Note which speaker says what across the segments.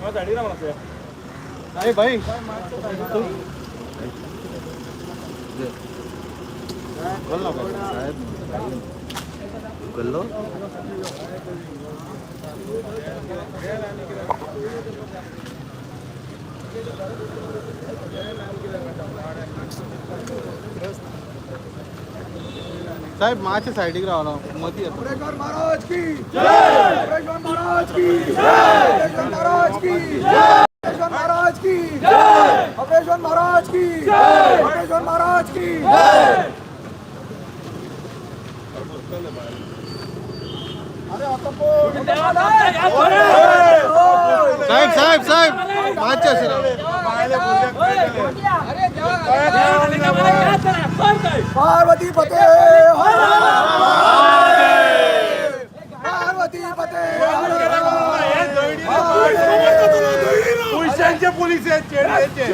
Speaker 1: अरे भाई
Speaker 2: गल्लो
Speaker 1: साहेब माचे सायडीक रावला मती येता.
Speaker 3: अमरेश्वर महाराज की जय, अमरेश्वर महाराज की जय, अमरेश्वर महाराज की जय, अमरेश्वर महाराज की जय, अमरेश्वर महाराज की जय, अमरेश्वर महाराज की जय. अरे आता कोण?
Speaker 1: साहेब साहेब साहेब माचे अशें राव.
Speaker 3: पार्वती पते हर हर, पार्वती पते हर हर.
Speaker 1: पयशांचे पोलीस आहेत चेडव्याचे.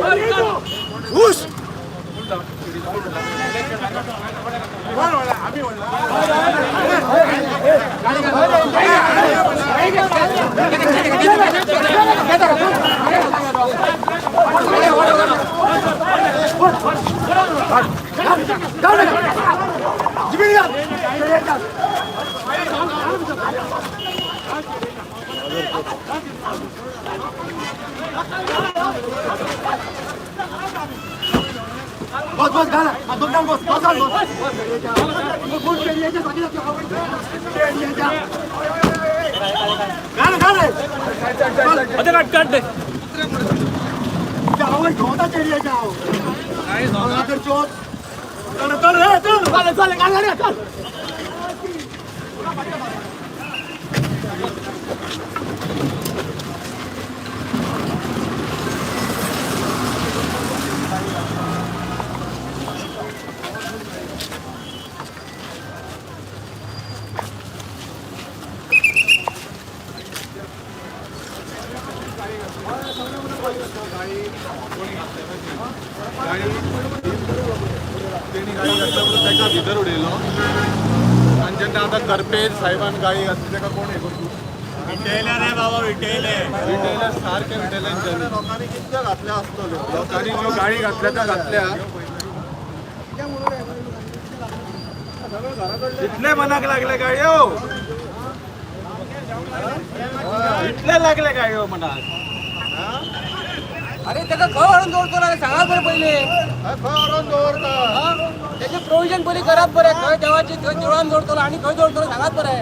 Speaker 1: तेणी गाडी घातल्या म्हणून ताका भितर उडयलो आनी जेन्ना आतां करपेर साहेबान गाडी घातली ताका कोण हें करतू
Speaker 4: विटेले रे बाबा, विटेले.
Speaker 1: रिटेलर सारखे रिटेलर.
Speaker 2: लोकांनी कितक्यो घातल्या आसतल्यो.
Speaker 1: लोकांनी ज्यो गाडी घातल्या त्या घातल्या.
Speaker 4: इतले मनाक लागले गाडयो, इतले लागले गाडयो मनाक.
Speaker 5: अरे ताका खंय व्हरून दवरतलो रे, सांगात बरें पयलीं.
Speaker 2: खंय व्हरून दवरता?
Speaker 5: तेजें प्रोविजन पयलीं करात बरें. खंय देवाची थंय देवळान दवरतलो आनी खंय दवरतलो सांगात बरें.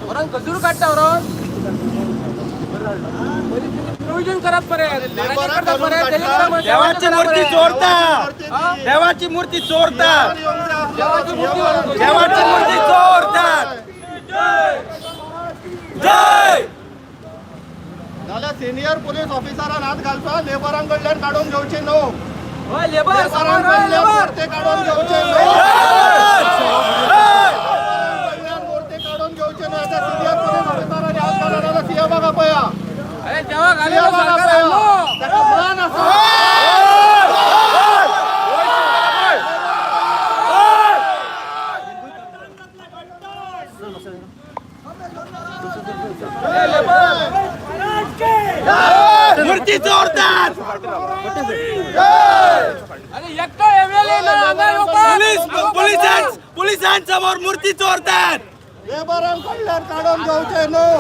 Speaker 5: व्हरोन खजूर काडटा व्हरोन. पयलीं तेजें प्रोविजन करात बरें, घराचें करतात बरें, तेजें करा बरें,
Speaker 4: देवाची
Speaker 5: देवाचें करा
Speaker 4: मूर्ती
Speaker 5: बरें.
Speaker 4: चोरता, देवाची मूर्ती चोरतात.
Speaker 5: देवाची मूर्ती व्हरून दवरता.
Speaker 4: देवाची मूर्ती चोरतात. जय.
Speaker 2: जाल्यार सिनियर पोलीस ऑफिसरान हात घालपा, लेबरां कडल्यान काडून घेवचे न्हू.
Speaker 5: हय लेबर,
Speaker 2: लेबरां
Speaker 5: सामान हय
Speaker 2: कडल्यान
Speaker 5: लेबर.
Speaker 2: मूर्ती काडून घेवचे न्हू. कडल्यान मूर्ती काडून घेवचे न्हू. आतां सिनियर पोलीस ऑफिसरांनी हात घाला, नाजाल्यार सीएमाक आपया.
Speaker 5: अरे देवाक घालेलो
Speaker 2: सीएमाक
Speaker 5: सरकार
Speaker 2: आपया.
Speaker 5: हाडलो.
Speaker 2: ताका मान आसा.
Speaker 4: मूर्ती चोरतात.
Speaker 5: अरे एकटो एमएलए ना हांगा येवपाक.
Speaker 4: पोलीस पोलिसां पोलिसांसमोर मूर्ती चोरतात.
Speaker 2: लेबरां कडल्यान काडून घेवचे न्हू.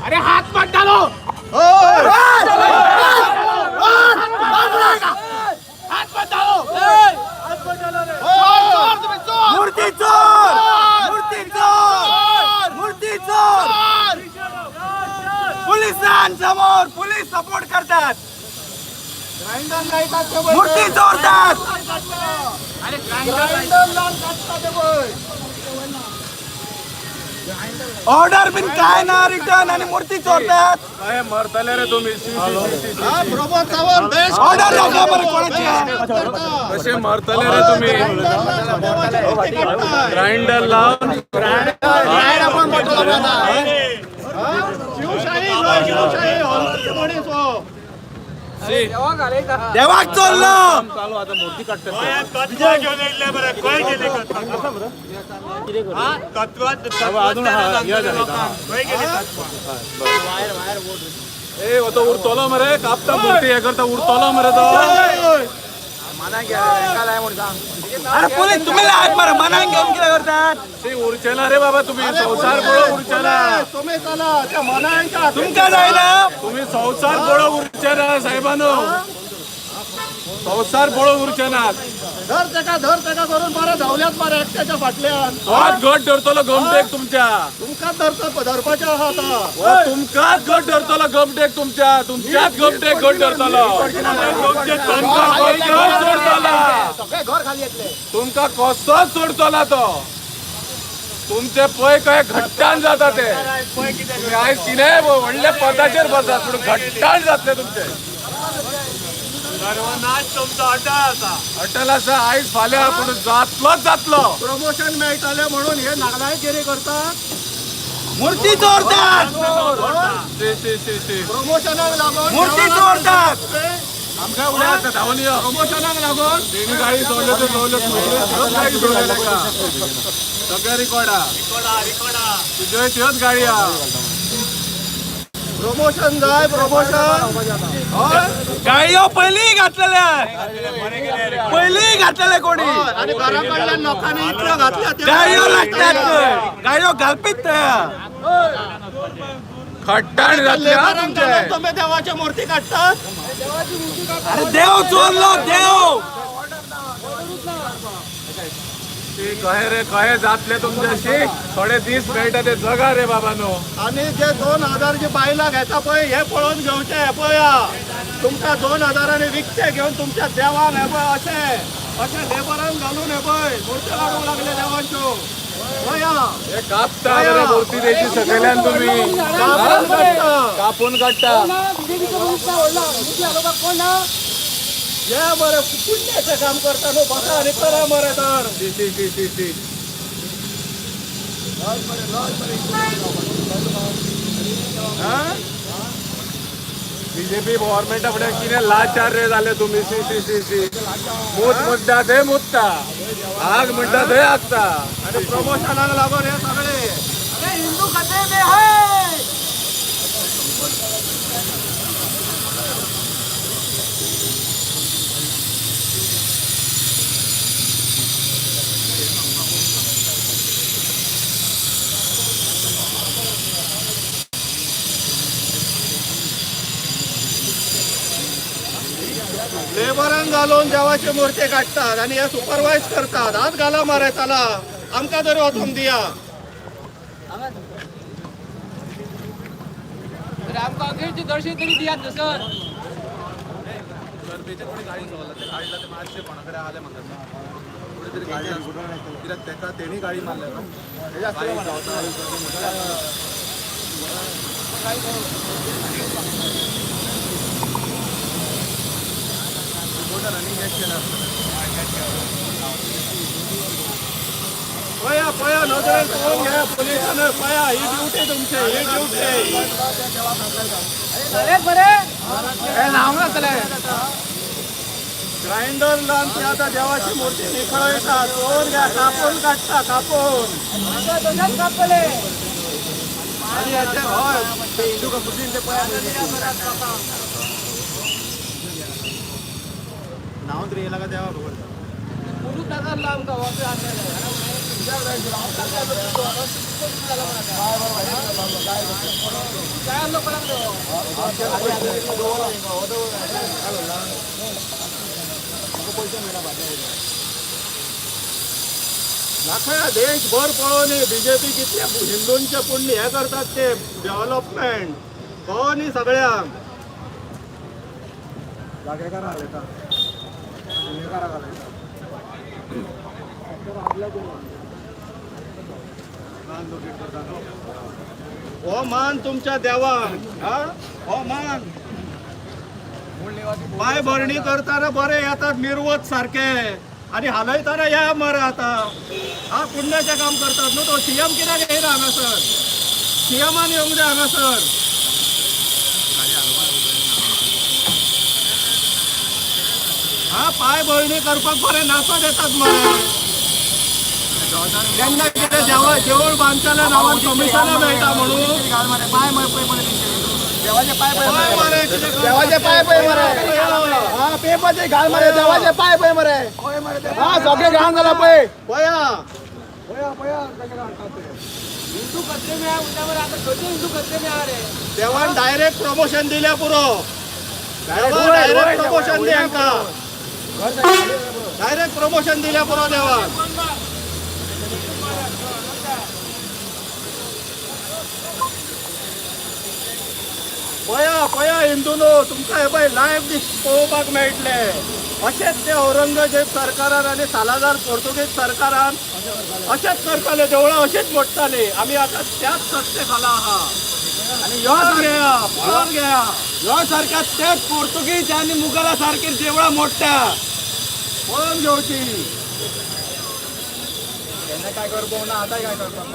Speaker 5: अरे हात पडटालो.
Speaker 4: मूर्ती चोर, मूर्ती चोर, मूर्ती चोर. पोलिसांसमोर पोलीस सपोर्ट करतात, मूर्ती चोरतात. ऑर्डर बिन काय ना रिटर्न आणि मूर्ती चोरतात.
Speaker 1: काय मरतले रे तुम्ही? C C C C C.
Speaker 2: हा प्रमोद सावंत देश
Speaker 4: ऑर्डर दाखवा बरं कोणाची आहे.
Speaker 1: कसे मरतले रे तुम्ही ग्राइंडर लावून?
Speaker 2: शिवशाही न्हय, शिवशाही हॉल मनीस हो.
Speaker 5: देवाक
Speaker 4: देवाक चोरलो.
Speaker 1: चालू आता मूर्ती काडटा. अजून ए तो उरतलो मरे, कापता मूर्ती हे करता उरतलो मरे तो.
Speaker 4: अरे पोलीस तुम्ही लाग मरे, मनान घेऊन कितें करतात?
Speaker 1: शी उरचे ना रे बाबा, तुम्ही संवसार पळोवंक उरचे ना.
Speaker 2: तुम्ही चला त्या मनांच्या.
Speaker 4: तुमकां जायना.
Speaker 1: तुम्ही संवसार पळोवंक उरचे ना साहेबांनो, संवसार पळोवंक उरचे ना.
Speaker 2: धर तेका, धर तेका करून बरें धांवल्यात मरे एकट्याच्या फाटल्यान.
Speaker 1: तोच घट धरतलो गोमटेक तुमच्या.
Speaker 2: तुमकां धरता धरपाचें आहा आतां.
Speaker 1: हो, तुमकांच घट धरतलो गोमटेक तुमच्या, तुमच्याच गोमटेक घट धरतलो. तुमकां कसोच सोडतला, तुमकां कसोच सोडतला तो. तुमचे पय काय घट्टान जाता ते. तुम्ही आयज कितेंय व्हडल्या पदाचेर बसात, पूण घट्टान जातले तुमचे. अटल आसा आयज फाल्यां, पूण जातलोच जातलो.
Speaker 2: प्रमोशन मेळटलें म्हणून हे नागनायगिरी करतात.
Speaker 4: मूर्ती चोरतात.
Speaker 1: शी शी शी शी.
Speaker 2: प्रमोशनाक लागून
Speaker 4: मूर्ती चोरतात.
Speaker 1: आमकां उलय आतां धांवन यो.
Speaker 2: प्रमोशनाक लागून
Speaker 1: तेणी गाडी सोडल्यो त्यो सोडल्यो, त्योच गाडी सोडल्यो ताका. सगळें रिकॉर्ड आहा तुज्योय, त्योच गाडी आहा.
Speaker 2: प्रमोशन जाय, प्रमोशन. हय.
Speaker 4: गाडयो पयलीं घातलेल्या, पयलीं घातलेले कोणी.
Speaker 2: आनी घरा कडल्यान लोकांनी इतल्यो घातल्या त्यो.
Speaker 4: गाडयो लागतात थंय, गाडयो घालपीत थंय.
Speaker 1: खट्टाण जातले हा
Speaker 2: लेबरांक
Speaker 1: तुमचे.
Speaker 2: घालून तुमी देवाची मूर्ती काडटात.
Speaker 4: अरे देव चोरलो देव.
Speaker 1: शी, कहे रे कहे जातले तुमच्याशी. थोडे दीस मेळटा ते जगा रे बाबा न्हू.
Speaker 2: आनी जे 2000 जी बायलां घेता पळय, हे पळोवन घेवचे. हे पळया, तुमकां 2000 विकते घेवन तुमच्या देवाक हे पळय अशें अशें लेबरांक घालून हे पळय मूर्ती काडूंक लागले देवांच्यो. पळया
Speaker 1: हे कापता रे मूर्ती तेची सकयल्यान तुमी.
Speaker 2: कापून काडटा.
Speaker 1: कापून काडटा.
Speaker 5: कोण ना.
Speaker 2: हे बरें पुण्याचें काम करता न्हू, बसा आनी करा मरे तर.
Speaker 1: शी शी शी शी शी. बीजेपी गव्हर्मेंटा फुडें कितें लाचार रे जाले तुमी. शी शी शी शी. मूत म्हणटा थंय मुत्ता, आग म्हणटा थंय आगता.
Speaker 2: आनी प्रमोशनाक लागून हे सगळे
Speaker 5: अरे हिंदू खतरे में है.
Speaker 2: लेबरांक घालून देवाची मूर्ती काडटात आनी हे सुपरवायज करतात. हात घाला मरे चला, आमकां तरी वचूंक दिया.
Speaker 5: आमकां अखेरचे दर्शन तरी दियात सर.
Speaker 1: कित्याक तेका तेणी गाडी मारल्या न्हू.
Speaker 2: पळया पळया नदरेन पळोवन घ्या पोलिसांनी. पळया ही ड्युटी तुमची, ही ड्युटी.
Speaker 5: जालेच बरे.
Speaker 2: ग्रायंडर लावन ती आतां देवाची मूर्ती निखळयता. पळोवन घ्या, कापून काडटा, कापून.
Speaker 5: तशेंच कापतले.
Speaker 2: आनी हेचे हय
Speaker 5: पुरूच नाका आमकां वापस काय आसलो कोणाक
Speaker 2: दाखया देशभर पळोवनी बीजेपी कितले हिंदूंचे पुण्य हे करतात ते डेव्हलपमेंट पळोवनी सगळ्यांक. हो मान तुमच्या देवाक, हा हो मान. पाय भरणी करताना बरे येतात मिरवत सारखे आनी हालयताना या मरे. आतां हा पुण्याचें काम करतात न्हू. तो सीएम कित्याक येयना हांगासर? सीएमान येवंक जाय हांगासर. हा, पांय बळणी करपाक बरें नाचत येतात मरे. केन्ना कितें देवा देवूळ बांदतल्या नांवान कमिशनां मेळटा म्हणून.
Speaker 3: देवाचे पाय पळय
Speaker 2: पाय मरे, कितें करता?
Speaker 3: देवाचे पाय पळय मरे. हा, पेपरचे घाल मरे, देवाचे पाय पळय मरे. हा, सगळे घाण झाला पळय.
Speaker 2: पया
Speaker 5: हिंदू खतरे में आहे म्हणटा मरे, आता खंयचे हिंदू खतरे में आहा रे?
Speaker 2: देवान डायरेक्ट प्रमोशन दिल्या पुरो. देवान डायरेक्ट प्रमोशन दी हांकां. डायरेक्ट प्रमोशन दिल्या पुरो देवान. पया पया हिंदूनो, तुमकां हे पळय लायव्ह दीस पळोवपाक मेळटले. अशेंच ते औरंगजेब सरकारान आनी सालाजार पोर्तुगीज सरकारान अशेंच करताले, देवळां अशीच मोडटाली. आमी आतां त्याच सत्ते खाला आहा.
Speaker 1: आनी
Speaker 2: पळोवन घेया, पळोवन घेया.
Speaker 1: ह्यो सारक्या तेच पोर्तुगीज आनी मुघला सारकी देवळां मोडटा.
Speaker 2: पळोवन घेवची.
Speaker 3: काय करपाक ना, आतां काय करपाक.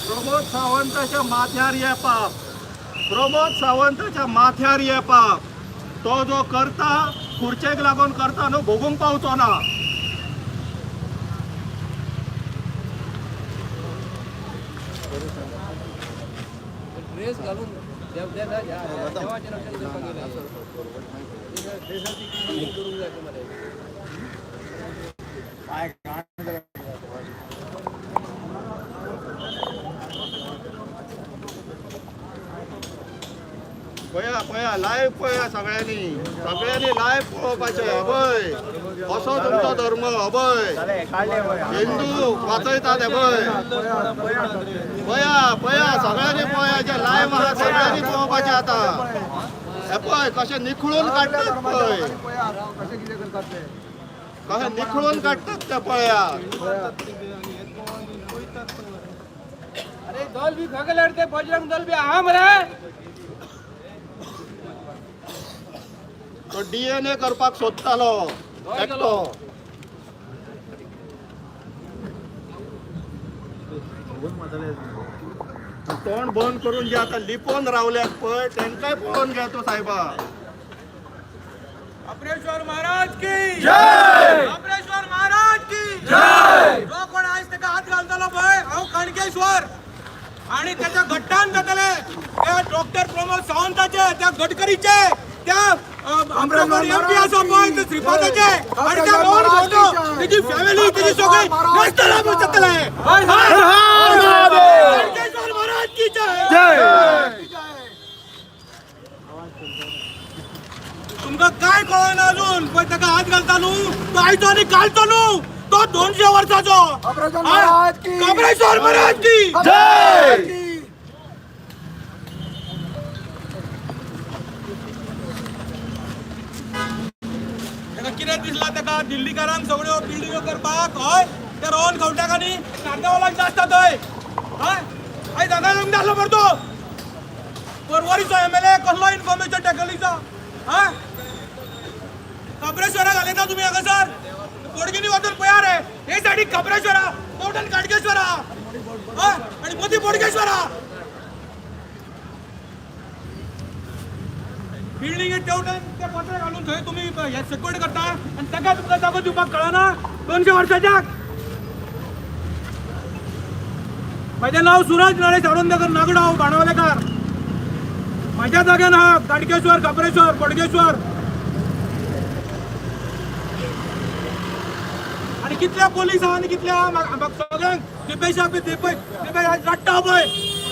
Speaker 2: प्रमोद सावंताच्या माथ्यार हे पाप. प्रमोद सावंताच्या माथ्यार हे पाप. तो जो करता खुर्चेक लागून करता न्हू, भोगूंक पावचो ना.
Speaker 5: ड्रेस घालून देवाचें रक्षण करपाक गेले. ड्रेसाची किंमत करूंक जाय मरे.
Speaker 2: पळया पळया, लायव्ह पळया. सगळ्यांनी सगळ्यांनी लायव्ह पळोवपाचें. अभय असो तुमचो धर्म. अभय हिंदू वाचयतात. अभय पळया पळया, सगळ्यांनी पळया. जे लायव्ह आहा सगळ्यांनी पळोवपाचें आतां. हे पळय कशें निखळून काडटात पळय,
Speaker 3: कशें कितें करतात ते.
Speaker 2: कशें निखळून काडटात ते पळया.
Speaker 5: अरे दल बी खंय गेले ते? बजरंग दल बी आहा मरे.
Speaker 2: तो डीएनए करपाक सोदतालो एकटो. तोंड बंद करून जे आता लिपोवन रावल्यात पळय, तेंकाय पळोवन घे तूं साहेबा.
Speaker 4: कपरेश्वर महाराज की जय! कपरेश्वर महाराज की जय! जो कोण आयज ताका हात घालतलो पळय, हांव कणकेश्वर आणि त्याच्या घट्टान जातले. त्या डॉक्टर प्रमोद सावंताचे, त्या गडकरीचे, त्या एमपी आसा पळय ते श्रीपादाचे आणि त्या मोहन गावडो, तेजी फॅमिली, तेजी सगळी नसतला जातले. कणकेश्वर महाराज की जय! तुमकां काय कळना अजून? पळय ताका हात घालता न्हू तो आयचो आनी कालचो न्हू, तो 200 वर्साचो.
Speaker 3: कपरेश्वर महाराज की
Speaker 4: कपरेश्वर महाराज की
Speaker 3: जय.
Speaker 4: ताका कितें दिसलां ताका दिल्लीकारांक सगळ्यो बिल्डिंग्यो करपाक? हय, ते रोहन खंवट्याक आनी कार्नावालाक जास्त थंय. हय, आयज हांगा येवंक जाय आसलो मरे तो परवरीचो एमएलए. कसलो इन्फॉर्मेशन टेक्नॉलॉजीचो? हय, कपरेश्वरा घालयता तुमी हांगासर. बोडगिनी वचून पळया रे, हे सायडीक कपरेश्वरा, तेवटेन काडकेश्वरा. हय, आनी मदीं बोडगेश्वरा. बिल्डिंगे तेवटेन ते पत्रे घालून थंय तुमी हे सेक्युरिटी करता आनी ताका तुमकां जागो दिवपाक कळना 200 वर्साच्याक. म्हजें नांव सुरज नरेश आरोंदेकर, नागडो बाणावलेकार. म्हज्या जाग्यान आहा गाडकेश्वर, कपरेश्वर, बोडगेश्वर. आनी कितले पोलीस आहा आनी कितले आहा म्हाका सगळ्यांक दिपेशाक बी, दिपेश दिपेश आज रडटा पळय.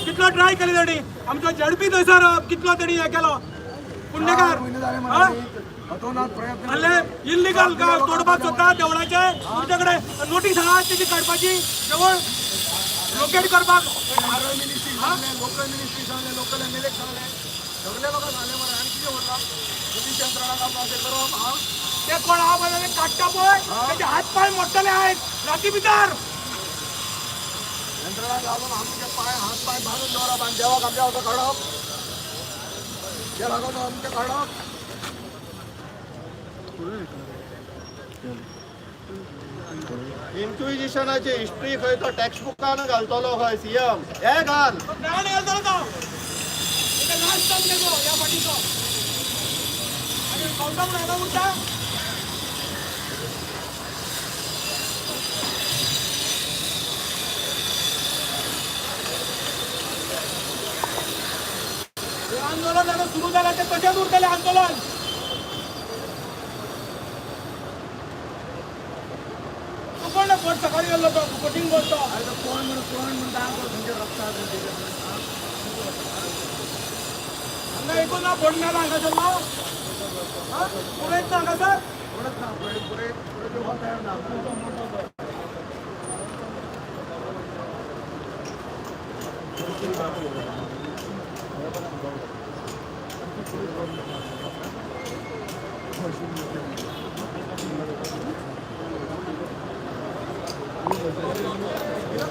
Speaker 4: कितलो ट्राय केली तेणी. आमचो झेडपी थंयसर कितलो तेणी हें केलो पुण्यकार. हा?
Speaker 3: अतोनात प्रयत्न.
Speaker 4: म्हणले इल्लिगल तोडपाक सोदता देवळाचे. तुमच्या कडेन नोटीस आहा तेजी काडपाची देवळ? लोकेट करपाक.
Speaker 3: मिनिस्ट्री सांगलें, लोकल मिनिस्ट्री सांगलें, लोकल एमएलए सांगलें, सगळे लोकांक सांगलें मरे. आनी कितें उरलां? पुलीस यंत्रणां अशें करप आं.
Speaker 4: ते कोण आहा पळय, ते काडटा पळय, तेजे हात पांय मोडटले आयज राती भितर.
Speaker 3: यंत्रणा घालून आमचे पांय हात पांय बांदून दवरप आनी देवाक आमच्या असो काडप, देवाक असो आमचें काडप.
Speaker 2: इन्क्विजिशनाची हिस्ट्री खंय तो टेक्स्ट बुकान घालतलो खंय सीएम, हे घाल.
Speaker 4: तो घाण घालतलो तो. तेका लास्ट टायम तेजो ह्या फाटीचो. आनी गौतम हांगा उरता. हे आंदोलन आता सुरू झालं ते तशेंच उरतलें आंदोलन. तूं कोण रे? बोट सकाळी गेल्लो तो बोटींग बोट तो.
Speaker 3: अरे तो कोण म्हणून, कोण म्हणून आमकां तुमच्या रक्तार.
Speaker 4: हांगा एकूच ना बोट मेला हांगासर ना. पुरयत ना हांगासर.
Speaker 3: कोणच ना, पुरे पुरे पुरे दिवपाक तयार ना.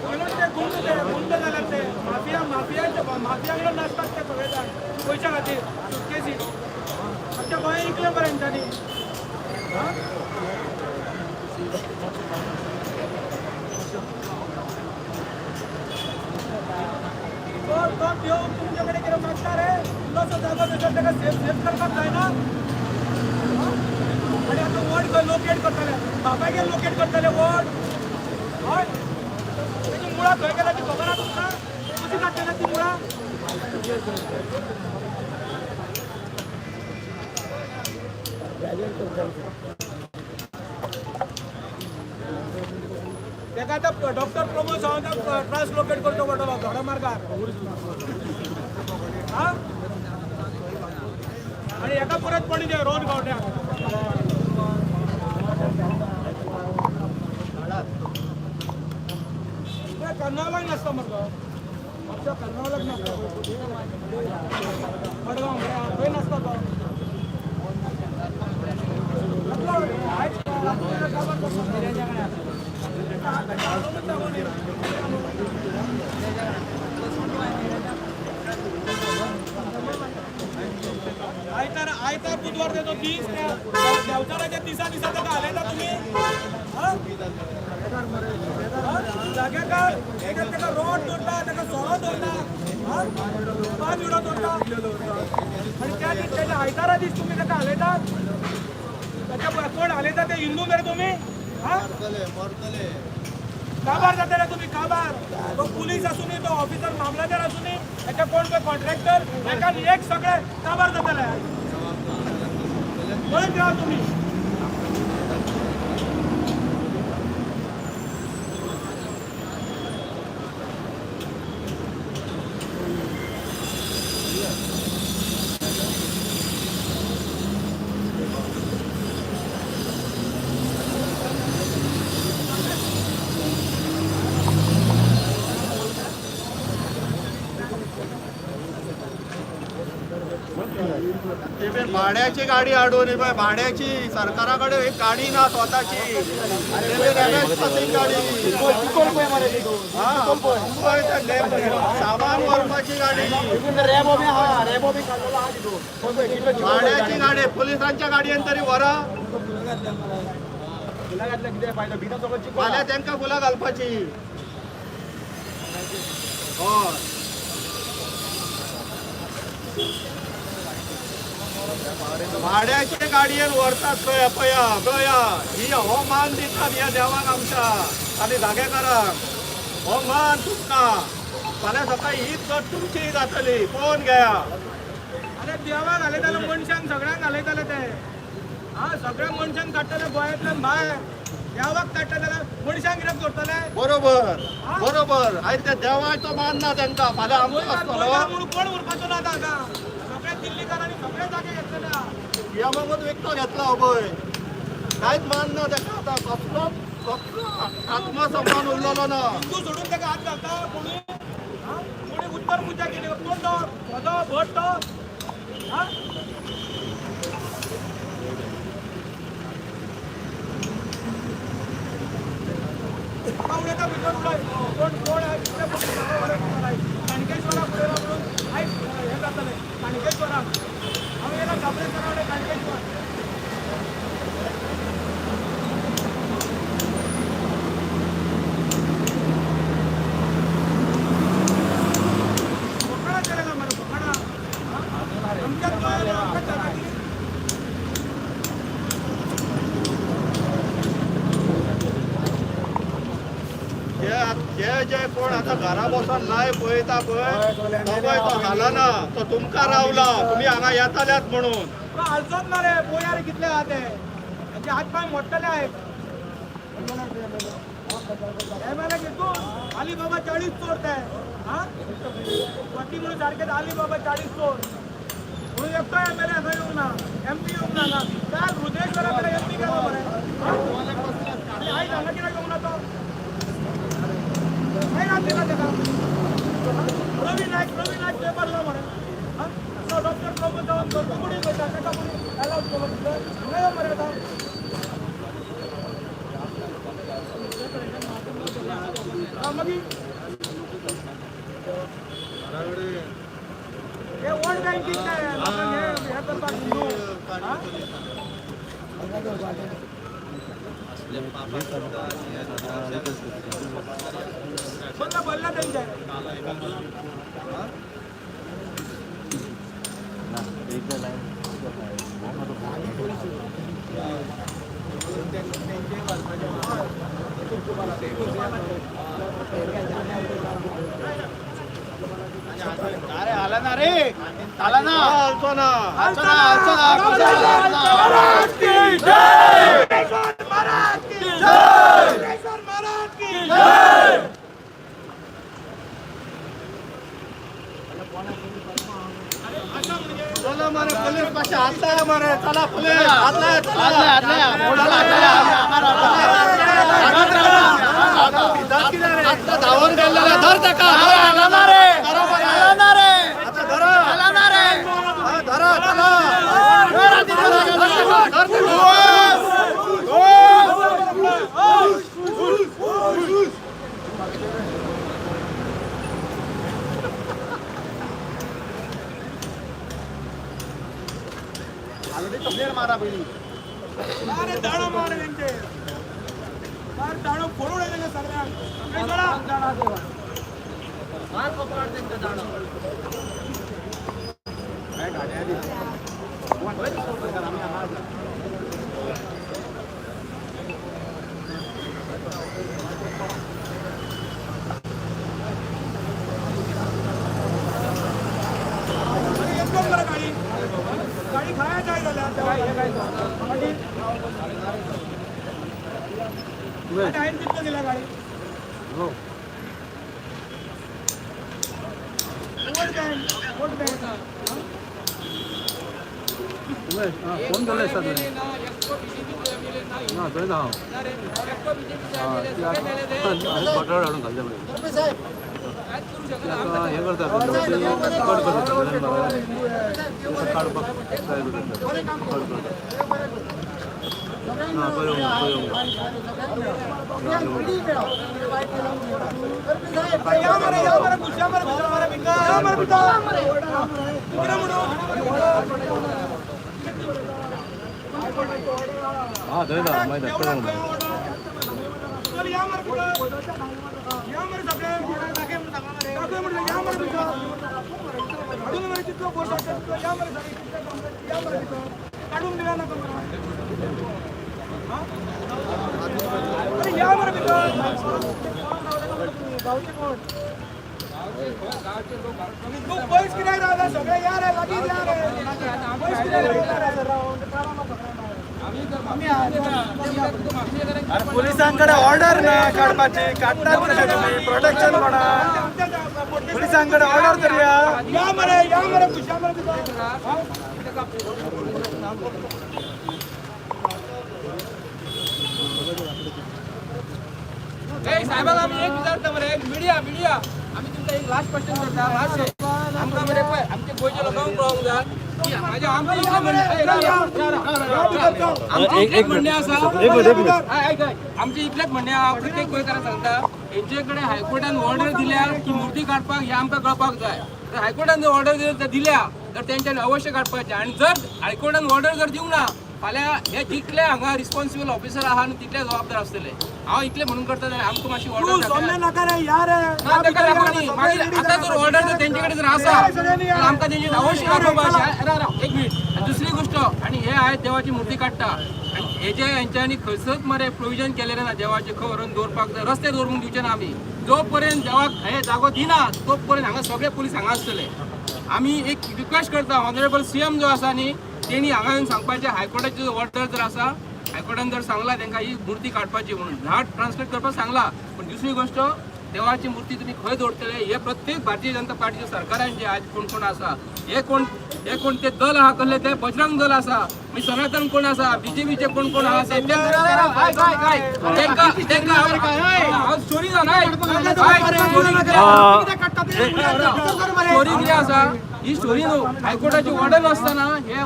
Speaker 4: म्हणून ते गुंड, ते गुंड जाल्यात ते माफिया, माफिया माफिया कडेन नाचतात ते सगळे जाण पयशा खातीर सुटकेसी. आमच्या गोंया इकलें बरें तेंच्यांनी. तो तो देव तुमचे कडेन कितें मागता रे? इल्लोसो जागो थंयसर ताका सेफ सेफ करपाक जायना? आनी आतां वड खंय लोकेट करतले? बापायगेर लोकेट करतले वड? हय, तेजी मुळां खंय गेला ती खबर आहा तुमकां? कशी काडटले ती मुळां? तेका आतां डॉक्टर प्रमोद सावंताक ट्रान्सलोकेट करचो पडटलो थोड्या मार्गार. हा, आनी हेका परत पणजे रोहन गावड्याक. कर्नावलाक नासता मरे तो. आमच्या कर्नावलाक नासता, मडगांव मरे थंय नासता तो. आयज काबार करता. ताका जागो न्ही. आयतार आयतार बुधवार तेजो दीस, त्या देंवचाराच्या दिसा दिसा ताका हालयता तुमी. हा? हा? जाग्याकार एक ताका रोड दवरता, ताका सोरो दवरता, हा? पांच विडो दवरता आनी त्या दीस, तेज्या आयतारा दीस तुमी ताका हालयतात. ताच्या कोण हालयता ते हिंदू मरे तुमी? हा, काबार जातले तुमी काबार. तो पुलीस आसूनी, तो ऑफिसर मामलेदार आसूनी, हेच्या कोण तो कॉन्ट्रॅक्टर, एकान एक सगळे काबार जातले. पळयत रावा तुमी.
Speaker 2: ते बी भाड्याची गाडी हाडून, ही पळय भाड्याची. सरकारा कडेन एक गाडी ना स्वताची. ते बी एमएस पासींग गाडी. हा, पळय ते सामान व्हरपाची गाडी, भाड्याची गाडी. पुलिसांच्या गाडयेन तरी व्हरा. फाल्यां तांकां फुलां घालपाची. हय, भाड्याचे गाडयेन व्हरतात खंय. पळया पळया, ही हो मान दितात ह्या देवाक आमच्या आनी जागेकारांक. हो मान तुमकां फाल्यां सकाळी हीच गत तुमची जातली, पळोवन घेया.
Speaker 4: अरे देवाक घालयताले, मनशांक सगळ्यांक घालयताले ते. हा, सगळ्या मनशांक काडटले गोंयांतल्यान भायर. देवाक काडटा जाल्यार मनशांक कित्याक करतले?
Speaker 2: बरोबर बरोबर. आयज त्या देवाचो मान ना तांकां, फाल्यां आमचो
Speaker 4: गोंयकार
Speaker 2: आसतलो.
Speaker 4: गोंयकार म्हणून कोण उरपाचो ना आतां हांगा. सगळे दिल्लीकार आनी सगळे जागे घेतलेले आहा.
Speaker 2: सीएमाकूच विकतो घेतला हो पळय. कांयच मान ना ताका आतां, कसलो कसलो आत्मसन्मान उरलेलो ना.
Speaker 4: हिंदू सोडून ताका हात घालता कोणी. कोणी उत्तर पुजा केली कोण तो सदो भट तो. उलयता भितर उलय कोण कोण काणकेश्वरा फुडें म्हणून आयज हें जातलें. काणकेश्वराक हांव येयला कापरेश्वरा कडेन काणकेश्वर. फकाणां केलें मरे फकाणां आमच्याच गोंयांत आमच्याच जाग्यार.
Speaker 2: जे जे कोण आतां घरा बसून लायव पळयता पळय तो पळय तो हालना, तो तुमकां रावला तुमी हांगा येताल्यात म्हणून.
Speaker 4: हालचोच ना रे पोयार कितले आहा ते तांचे हात पांय मोडटले आहेत. एम एल ए घेतून अली बाबा 40 चोर ते. हा फटी म्हणून सारकेच अली बाबा 40 चोर म्हणून एकटो एम एल ए हांगा येवंक ना, एम पी येवंक ना हांगा. काल रुद्रेश्वरा कडेन एम पी गेलो मरे. आनी आयज हांगा कित्याक येवंक ना तो? खंय रात दिला ताका? रवी नायक, रवी नायक पेपर लो मरे. तो डॉक्टर प्रमोद सावंत गर्भकुडीत वयता ताका कोणी एलावड केलो भितर? हांगा यो मरे आतां. मागीर हे वोट बँकिंग काय लोकांक हे करपाक हिंदू. बदला बदला तेंचे.
Speaker 2: अरे आला ना रे, आला ना, हालचो ना, हालचो ना, हालचो ना.
Speaker 4: महाराज की जय! महाराज की जय! महाराज की जय!
Speaker 2: चला मरे पोलीस मातशे हात लाया मरे, चला पोलीस हात लाया, चला आत्ता धांवून गेल्लेला धर ताका. आता धरा, हा, धरा, चला धर ताका.
Speaker 4: अरे दाणो मारे त्यांचे, फार दाणो फोडून उडयलेले सगळ्यांक. चला एकदम बरं. गाडी गाडी खाया जाय जाल्यार आनी हांवें कितलो दिला गाडी? Vote bank, vote bank.
Speaker 6: Phone केल्लो दिसता तुवें ना थंयच हांव. बटर हाडून घातले पळय ते आतां हें करता कट करता काडपाक ट्राय करता, कट करता. ना पळोवंक ना, पळोवंक
Speaker 4: या मरे, या मरे, घुस या मरे भितर, मरे भितर, या मरे भितर. कितें म्हणून
Speaker 6: हां थंयच आहा मागीर पळोवंक ना.
Speaker 4: चल या मरे भितर, या मरे सगळे दाखय म्हणलं या मरे भितर हाडून मरे जितलो फोर्स आसता तितलो या मरे सगळे कितले काम या मरे भितर काडून दिला नाका मरे. अरे या मरे भितर गावचे कोण तूं पयस कित्याक रावला? सगळे या रे, लागींच या रे. पयस कित्याक रावला रे?
Speaker 1: पोलिसांकडे ऑर्डर ना काडपाची, काडटात कशे तुमी? प्रोटेक्शन कोणा? पोलिसांकडे ऑर्डर तरी या.
Speaker 4: या मरे, या मरे, घुस या मरे भितर.
Speaker 5: साहेबांक आमी एक विचारता मरे, मिडिया मिडिया, आमी तुमकां एक लास्ट क्वेश्चन करता मातशें आमकां मरे पळय, आमच्या गोंयच्या लोकांक कळोंक जाय की म्हाजें आमचें इतलें म्हणणें, आमचें इतलेंच म्हणणें आसा, आयक आयक, आमचें इतलेंच म्हणणें आहा, प्रत्येक गोंयकारांक सांगता, हेंचे कडेन हायकोर्टान ऑर्डर दिल्या की मुर्ती काडपाक, हें आमकां कळपाक जाय. जर हायकोर्टान जर ऑर्डर दिल्या तर तेंच्यांनी अवश्य काडपाचें, आनी जर हायकोर्टान ऑर्डर जर दिवंक ना फाल्यां हे जितले हांगा रिस्पॉन्सिबल ऑफिसर आहा न्हू तितले जबाबदार आसतले. हांव इतलें म्हणून करता जाल्यार आमकां मातशी ऑर्डर ना ताका लागून न्ही, मागीर आतां जर ऑर्डर जर तेंचे कडेन जर आसा तर आमकां तेंची अवश्य दाखोवपाक. एक मिनीट. आनी दुसरी गोश्ट, आनी हे आयज देवाची मुर्ती काडटा आनी हे जे हेंच्यांनी खंयसरच मरे प्रोविजन केलेलें ना देवाचें खंय व्हरून दवरपाक जाय, रस्ते दवरूंक दिवचे ना आमी. जो पर्यंत देवाक हे जागो दिना तो पर्यंत हांगा सगळे पुलीस हांगा आसतले. आमी एक रिक्वेस्ट करता, ऑनरेबल सीएम जो आसा न्ही तेणी हांगा येवन सांगपाचें, हायकोर्टाची ऑर्डर जर आसा, हायकोर्टान जर सांगला तांकां ही मुर्ती काडपाची म्हणून, झाड ट्रान्सलेट करपाक सांगला, पण दुसरी गोश्ट देवाची मूर्ती तुमी खंय दवरतले हे प्रत्येक भारतीय जनता पार्टीच्या सरकारान जे आज कोण कोण आसा, हे कोण हे कोण ते दल आहा कसले ते बजरंग दल आसा, मागीर सनातन कोण आसा, बीजेपीचे कोण कोण आहा, तेंकां तेंकां हांव स्टोरी जाणा, स्टोरी कितें आसा ही स्टोरी न्हू, हायकोर्टाची ऑर्डर नासतना हे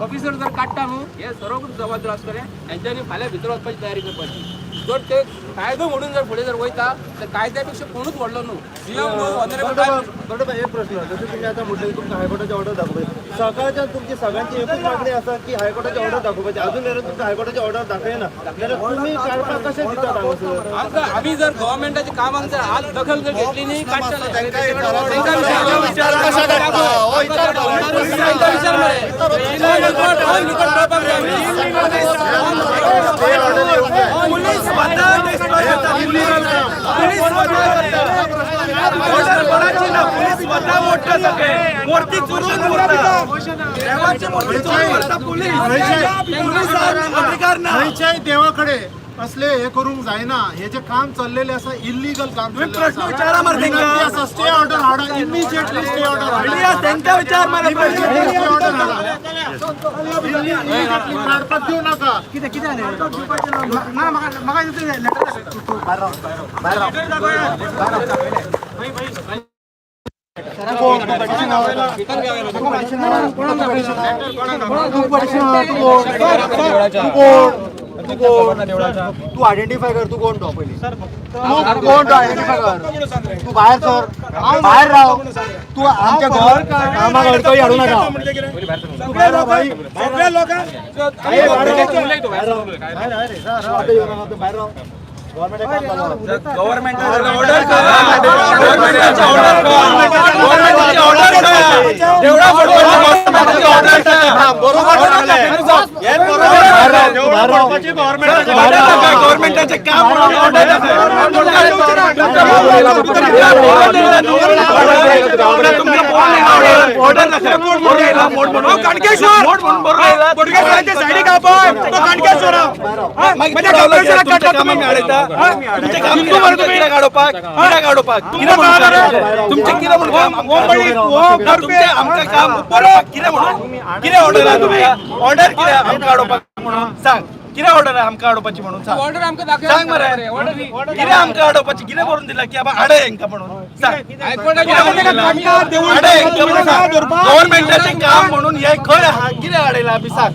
Speaker 5: ऑफिसर जर काडटा न्हू हे सर्व जबाबदार आसतले. हेंच्यांनी फाल्यां भितर वचपाची तयारी करपाची. जर ते कायदो म्हणून जर फुडें जर वयता तर कायद्या पेक्षा कोणूच व्हडलो न्हू, सीएम न्हू, ऑनरेबल.
Speaker 2: बरोबर. एक प्रश्न, जशें तुमी आतां म्हटलें की तुमकां हायकोर्टाची ऑर्डर दाखोवपाची, सकाळच्यान तुमची सगळ्यांची एकूच मागणी आसा की हायकोर्टाची ऑर्डर दाखोवपाची, अजून मेरेन तुमकां हायकोर्टाची ऑर्डर दाखयना जाल्यार तुमी काडपाक कशें दितात हांगासर?
Speaker 5: आमकां आमी जर गव्हर्मेंटाच्या कामाक जर आज दखल जर घेतली न्ही काडटले. तांकां विचार मरे, ऑन रिकॉर्ड कळपाक जाय.
Speaker 1: पुलीस स्वतः डिस्ट्रॉय करता, पुलीस स्वतः करता, ऑर्डर कोणाची ना, पुलीस स्वतः मोडटा सगळे, मूर्ती चोरून व्हरता, देवाची मूर्ती चोरून व्हरता पुलीस, पुलिसांक अधिकार ना.
Speaker 7: खंयच्याय देवा कडेन असले हे करूंक जायना. हे जे काम चल्लेले आसा, इलिगल काम.
Speaker 1: तुम्ही प्रश्न विचारा मरे
Speaker 7: विनंती
Speaker 1: तेंका.
Speaker 7: आसा, स्टे ऑर्डर हाडा, इमिजिएटली स्टे ऑर्डर हाडा.
Speaker 1: मिडिया तेंका विचार मरे प्रश्न.
Speaker 7: इमिजिएटली स्टे ऑर्डर हाडा, इमिजिएटली काडपाक दिवं नाका.
Speaker 3: कितें कितें जालें ना, म्हाका म्हाका लेटर तूं भायर राव, भायर राव, भायर राव. तूं कोण? तूं कोण? तूं आयडेंटिफाय कर, तूं कोण तो पयलीं. तूं कोण तो आयडेंटिफाय कर. तूं भायर सर, भायर राव. तूं आमच्या घर कामाक अडखळी हाडूं नाका. तूं भायर राव भाई.
Speaker 4: सगळ्या लोकांक
Speaker 7: भायर राव, भायर राव.
Speaker 1: गव्हर्नमेंट ऑर्डर करा, गव्हर्नमेंटाची ऑर्डर करा, गव्हर्नमेंटाची ऑर्डर करा, देवळा गव्हर्नमेंटाची ऑर्डर करा.
Speaker 2: बरोबर सांगलें, हें बरोबर.
Speaker 1: गव्हर्नमेंटाचे काम म्हणून ऑर्डर. ऑर्डर
Speaker 4: कणकेश्वर बोडगेश्वराच्या सायडीक हा पळय तो कणकेश्वर.
Speaker 1: तुमचे काम कितें काडोवपाक, कितें काडोवपाक, तुमचें कितें म्हणून काम, तुमचें आमकां काम कितें म्हणून, कितें ऑर्डर आहा तुमी, ऑर्डर कितें आमकां हाडोवपाक म्हणून सांग, कितें ऑर्डर आहा आमकां हाडोवपाची म्हणून सांग.
Speaker 5: ऑर्डर आमकां दाखय.
Speaker 1: सांग मरे, कितें आमकां हाडोवपाची, कितें बरोवन दिलां की बाबा हाडय हांकां म्हणून सांग, हाडय हांकां म्हणून सांग. गव्हर्नमेंटाचें काम म्हणून हें खंय आहा, कितें हाडयलां आमी सांग.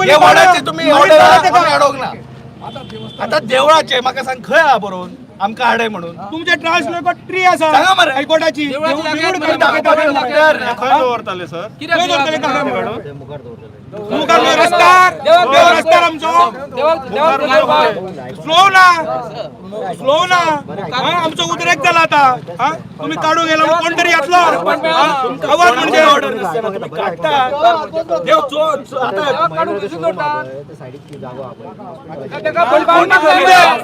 Speaker 1: हे वॉर्डाचे तुमी ऑर्डर हाडोवंक ना. आतां देवळाचें म्हाका सांग खंय आहा बरोवन आमकां हाडय म्हणून?
Speaker 4: तुमचे ट्रान्सलेट ट्री आसा
Speaker 1: सांगा मरे.
Speaker 4: हायकोर्टाची.
Speaker 2: खंय दवरताले सर?
Speaker 4: खंय दवरतले? मुखार रस्त्यार, रस्त्यार आमचो स्लो ना, स्लो ना, आमचो उद्रेक जाला आतां. तुमी काडूंक गेला कोण तरी येतलो आवाज म्हणजे
Speaker 1: ऑर्डर नासतना तुमी काडटा देव चोर आतां.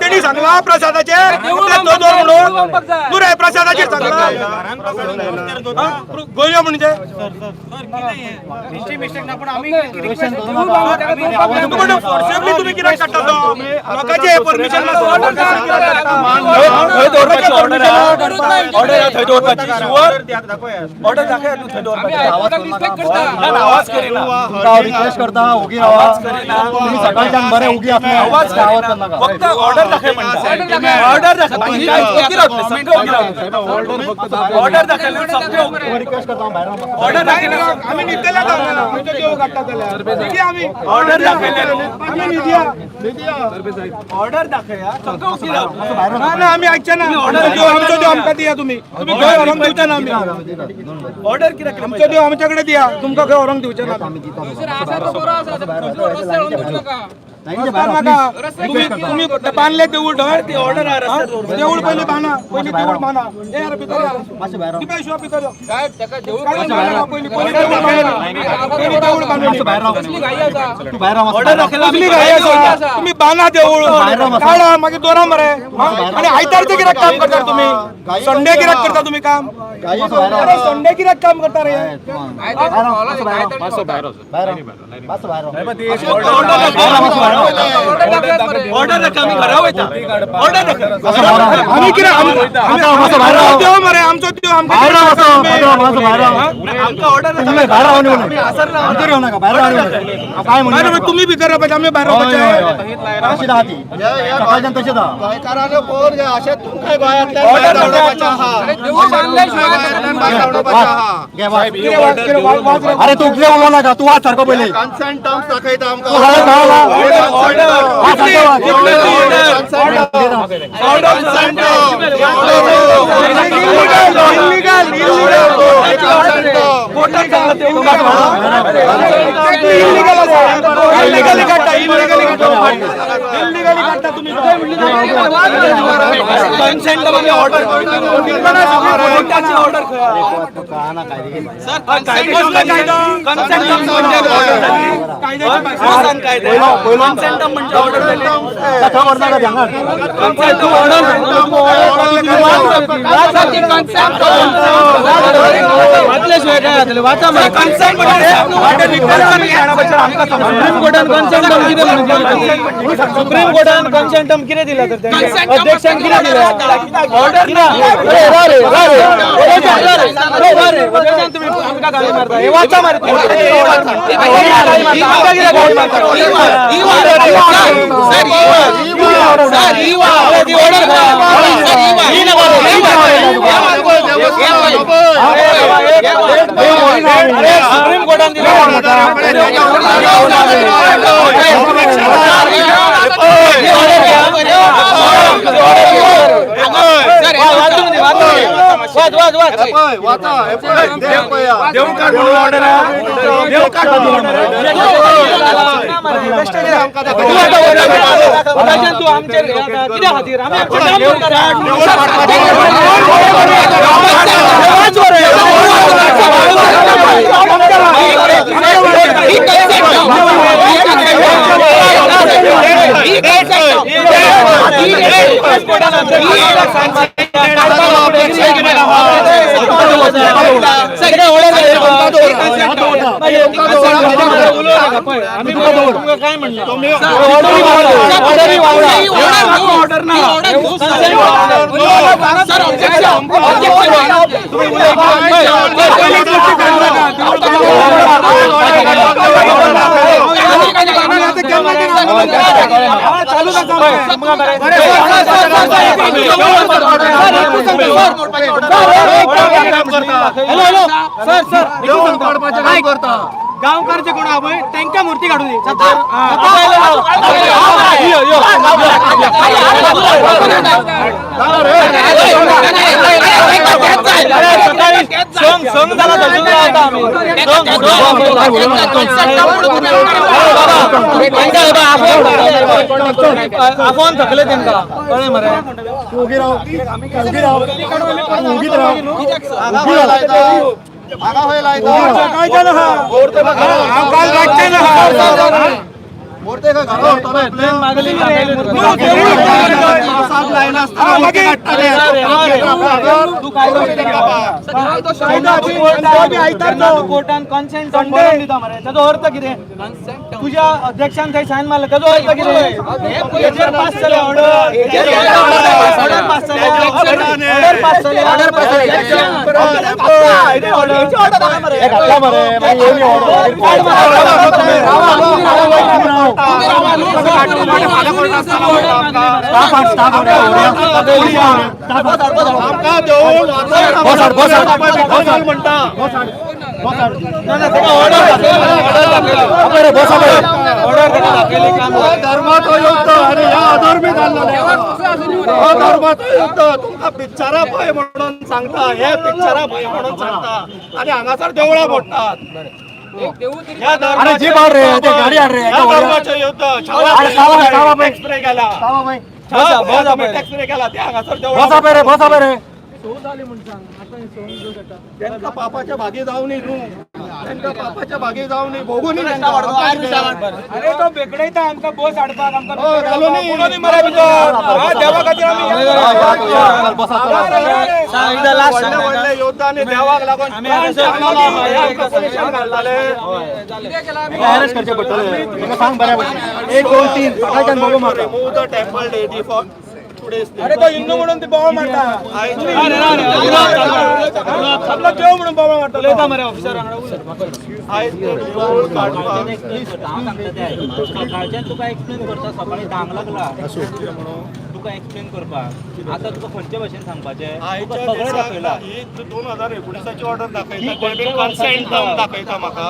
Speaker 4: तेणी सांगला प्रसादाचेर तो दवर म्हणून, तूं रे प्रसादाचेर सांगला गोंयो म्हणजे. फोर्सेबली तुम्ही कित्याक काडटा तो? लोकांचे परमिशन
Speaker 1: थंय दवरपाची ऑर्डर ऑर्डर थंय दवरपाची शुअर ऑर्डर दाखय तूं थंय दवरपाची. आवाज करिना,
Speaker 7: रिक्वेस्ट करता, ओगी रावा. तुम्ही सकाळच्यान बरे ओगी आसले.
Speaker 1: आवाज करिना, फक्त ऑर्डर दाखय म्हणटा. ऑर्डर दाखय, बाकी काय ओगी रावतले, सगळे ओगी रावतले. ऑर्डर दाखयल्यार सगळे ओगी.
Speaker 7: रिक्वेस्ट करता, भायर राव.
Speaker 1: ऑर्डर दाखयल्यार
Speaker 4: आमी न्हिदतले आमचो देव काडटा जाल्यार आमी
Speaker 1: ऑर्डर दाखयल्यार
Speaker 4: आमी न्हिदया.
Speaker 1: ऑर्डर दाखया, सगळे ओगी रावतले.
Speaker 4: ना ना, आमी आयकचे ना. आमचो देव आमकां दिया, तुमी तुमी खंय व्हरोंक दिवचे ना आमी.
Speaker 1: ऑर्डर कित्याक?
Speaker 4: आमचो देव आमच्या कडेन दिया, तुमकां खंय व्हरोंक दिवचे ना. तुमी बांदले देवूळ ढळ,
Speaker 1: ती ऑर्डर आहा रस्त्यार दवरपाची.
Speaker 4: देवूळ पयलीं बांदा, पयलीं देवूळ बांदा. हे यार भितर या. दीपेश भितर यो. पयलीं पयलीं देवूळ बांदा, पयलीं देवूळ बांदून.
Speaker 7: तू भायर राव.
Speaker 1: ऑर्डर दाखयल्यार
Speaker 4: कसली घाई आसा? तुम्ही बांदा देवूळ, काडा मागीर दोरा मरे. आनी आयतारचें कित्याक काम करता तुमी? संडे कित्याक करता तुमी काम? अरे संडे कित्याक काम करता रे?
Speaker 1: ऑर्डर दाखय, आमी घरा वयता. ऑर्डर दाखय.
Speaker 4: आमी कितें आमचो देव मरे, आमचो देव आमकां.
Speaker 7: भायर राव, असो भायर राव.
Speaker 1: आमकां ऑर्डर
Speaker 7: तुम्ही भायर राव न्ही, भितर येऊ नका. भायर राव काय
Speaker 4: म्हणून तुम्ही भितर रावपाचें, आमी भायर रावपाचें.
Speaker 7: तशी आहा ती सकाळच्यान तशेंच आहा.
Speaker 2: गोंयकारांनी पळोवन घे, अशें तुमकां गोंयांतल्यान भायर धांवडावपाचें आहा. गोंयांतल्यान भायर धांवडावपाचें आहा.
Speaker 7: घे वाच. अरे तू कितें उलोवं नाका, तूं वाच सारको पयलीं.
Speaker 2: कन्सेंट टर्म्स दाखयता आमकां.
Speaker 7: तूं वाच, वाच सारको वाच.
Speaker 4: Illegal, illegal, illegal आसा. इल्लिगली काडटा, इल्लिगली काडटा, इल्लिगली काडटा तुमी.
Speaker 1: कन्सेंट आमी ऑर्डर कोर्टाची ऑर्डर खंय आहा?
Speaker 4: कसलो कायदो?
Speaker 1: कन्सेंट म्हणजे ऑर्डर जाली. कायदो कन्सेंट म्हणजे ऑर्डर जाली.
Speaker 7: कथा व्हर नाका ती हांगा.
Speaker 1: कन्सेंट ऑर्डर कन्सेंट म्हणजे
Speaker 4: सुप्रीम कोर्टान कन्सेंट टर्म कितें दिला तर अध्यक्षान कितें दिला?
Speaker 1: ऑर्डर ना.
Speaker 4: तुम्ही आमकां गाळी मारता, हे वाचा मारे. आमकां कित्याक गाळी मारता? सुप्रीम कोर्टान दिला.
Speaker 1: देव काड म्हणून ऑर्डर आहा. देव काड म्हणून ऑर्डर
Speaker 4: तूं आमचेर कित्या खातीर आमी गांवकारचे कोण आहा पळय तेंकां मुर्ती काडूं दी. आफोन थकले तेंकां कळ्ळें मरे.
Speaker 7: तूं ओगी राव, ओगी राव, ओगीच राव, ओगी राव.
Speaker 4: सकाळच्यान आहा, हांव काल रातच्यान आहा.
Speaker 2: मूर्ती खंय घरा व्हरतलो आपल्या? प्रसाद लायनासतना मूर्ती काडटाले.
Speaker 4: कोर्टान कन्सेंट बरोवन दिता मरे, ताजो अर्थ कितें? तुज्या अध्यक्षान थंय सायन मारले, ताजो अर्थ कितें? हेजेर पास जाले ऑर्डर, ऑर्डर पास जाले, ऑर्डर पास जाले, ऑर्डर पास जाले.
Speaker 7: घातला मरे, मागीर येवनी ऑर्डर.
Speaker 2: आमकां देवूळ म्हणटा. धर्माचो युद्ध आनी ह्या अधर्मी जाल्लो हो धर्माचो युद्ध. तुमकां पिक्चरां पळय म्हणून सांगता, हे पिक्चरां पळय म्हणून सांगता आनी हांगासर देवळां मोडटात.
Speaker 7: अरे जीप हाड रे, ते गाडी हाड रे.
Speaker 2: ह्या धर्माचें युद्ध. छावा एक्सप्रे केला, टॅक्स केला, ते हांगासर देवळां.
Speaker 7: बसा रे, बसा रे.
Speaker 2: त्यांका पापाच्या भागी जावनी न्हू, त्यांका पापाच्या भागी जावनी, भोगूनी.
Speaker 4: अरे तो बेकडयता आमकां बस हाडपाक, आमकां
Speaker 2: घालूनी
Speaker 4: मरे भितर. देवा खातीर आमी
Speaker 2: व्हडले योद्धा आनी देवाक लागून घालताले.
Speaker 7: अरेस्ट करचे पडटले, सांग बऱ्या भशेन. 1 2 3 सकाळच्यान बघू म्हाका.
Speaker 2: Remove the temple deity for today's.
Speaker 4: अरे तो हिंदू म्हणून ती बोवाळ मारता, आपलो देव म्हणून बोवाळ मारता. उलयता मरे ऑफिसर.
Speaker 6: सकाळच्यान तुका एक्सप्लेन करता, सकाळी 10 लागला तुका एक्सप्लेन करपाक. आतां तुका खंयचे भाशेन सांगपाचें? तुका सगळें दाखयलां.
Speaker 2: ही 2019 ऑर्डर दाखयता, कन्सेंट टर्म दाखयता म्हाका.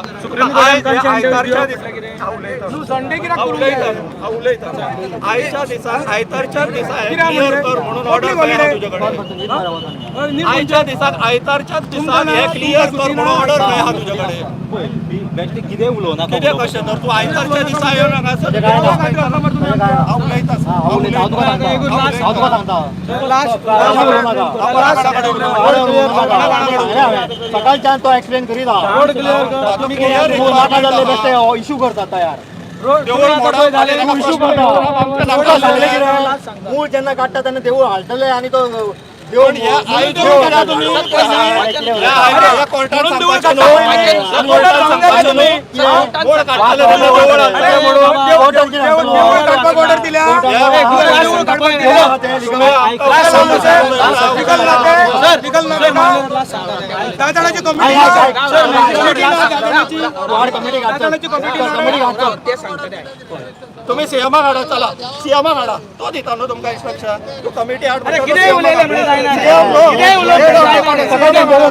Speaker 2: आयच्या दिसा, आयतारच्या दिसा क्लियर कर म्हणून ऑर्डर मेळ्ळा तुजे कडेन. आयच्या दिसाक, आयतारच्याच दिसाक हे क्लियर कर म्हणून ऑर्डर मेळ्ळा तुजे कडेन.
Speaker 6: बेश्टें कितें उलोवनाका.
Speaker 2: कितें कशें तर तूं आयतारच्या दिसा येवन हांगासर. हांव उलयता,
Speaker 7: हांव तुका सांगता, हांव तुका सांगता. सकाळच्यान तो एक्सप्लेन करीत नाका जाल्ले बेश्टे इशू करतात तयार. इशू करता. तुमकां सांगलें कितें, मूळ जेन्ना काडटा तेन्ना देवूळ हालतले आनी तो देवूळ
Speaker 2: तुम्ही सीएमाक हाडा, चला सीएमाक हाडा, तो दिता न्हू तुमकां इन्स्ट्रक्शन. तूं कमिटी हाड.
Speaker 4: कितें उलयलें म्हणून जायना, कितें उलयलें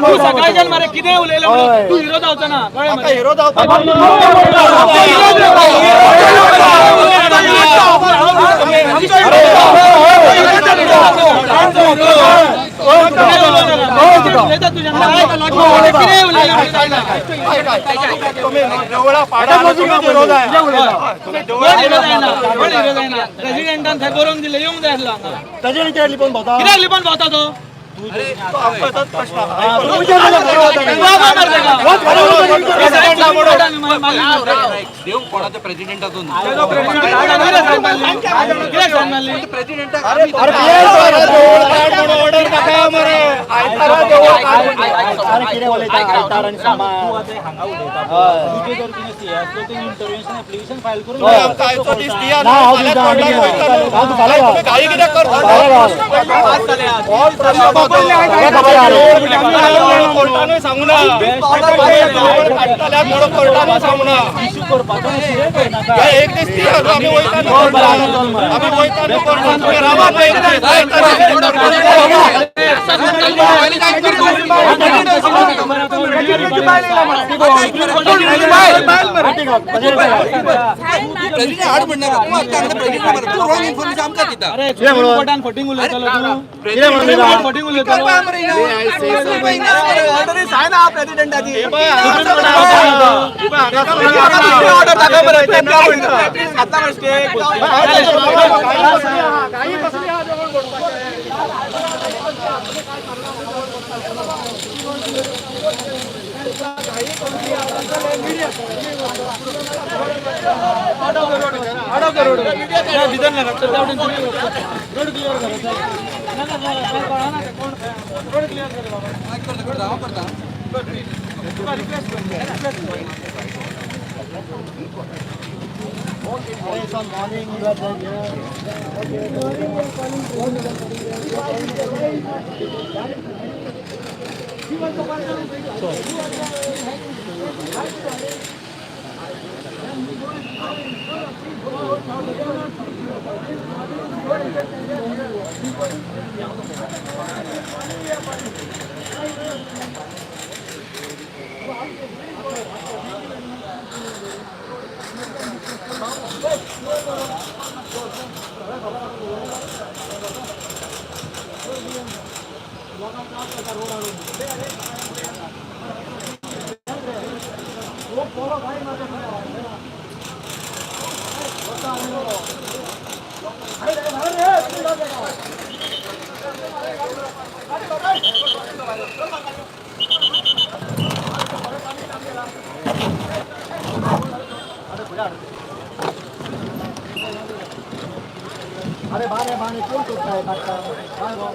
Speaker 4: तूं सकाळच्यान मरे, कितें उलयलें म्हणून तूं हिरो जावचो ना. कळ्ळें
Speaker 2: म्हाका
Speaker 4: मरे?
Speaker 2: हिरो जावपाक.
Speaker 4: उलयता तुज्या कितें उलयलें म्हणून जायना.
Speaker 2: तुम्ही देवळा पाडा, तुम्ही हिरो जाय.
Speaker 5: कोण हिरो जायना, कोण हिरो जायना. प्रेसिडेंटान थंय बरोवन दिलें, येवंक जाय आसलो हांगा.
Speaker 7: ताजेर कित्याक लिपोवन भोंवता?
Speaker 5: कित्याक लिपोवन भोंवता तो?
Speaker 2: तो आमकां तोच प्रश्न आहा.
Speaker 5: तूं बाबा मरे ताका.
Speaker 8: देव कोणाच्या प्रेसिडेंटाचो न्हू.
Speaker 5: कित्याक सायन मारली?
Speaker 8: प्रेसिडेंटाक
Speaker 2: अरे देवूळ काड म्हणून ऑर्डर दाखया मरे. आयतारा देवूळ काड म्हणून.
Speaker 7: अरे कितें उलयता आयतार आनी सोमार.
Speaker 6: तूं आतां हांगा उलयता, तुजें जर कितें सी आसलो तें इंटरवेन्शन एप्लिकेशन फायल करून
Speaker 2: तुम्ही आमकां आयचो दीस दिया
Speaker 7: ना,
Speaker 2: न्हू,
Speaker 7: हांव
Speaker 2: फाल्यां
Speaker 7: दिता,
Speaker 2: कोर्टाक वयता न्हू.
Speaker 7: हांव फाल्यां
Speaker 2: तुम्ही घाई कित्याक करता? हो प्रश्न
Speaker 7: तुका खबर आहा रे.
Speaker 2: कोर्टानूय सांगू ना, देवूळ काडटल्यात म्हणून कोर्टानूय सांगू ना.
Speaker 6: इशू करपाचो आशिल्लें पळयनाका.
Speaker 2: हे एक दीस दिया न्हू, आमी वयता न्हू कोर्टान, आमी वयता न्हू कोर्टान. तुमी रावात एक दीस.
Speaker 8: प्रेसिडेंट हाड म्हणनाका तूं. आतां हांगा प्रेसिडेंट मरे, तूं रॉंग इन्फॉर्मेशन आमकां दिता.
Speaker 5: अरे सुप्रीम कोर्टान फटींग उलयतलो तूं?
Speaker 7: कितें म्हणून
Speaker 5: सुप्रीम कोर्ट फटींग उलयतलो?
Speaker 7: Out of the road. भितर नाका रोड क्लियर करा. रोड क्लियर करा बाबा.
Speaker 8: करता करता.
Speaker 7: तुका रिक्वेस्ट करता. अरे बाने बाने कोण करताय काडटा काय गो?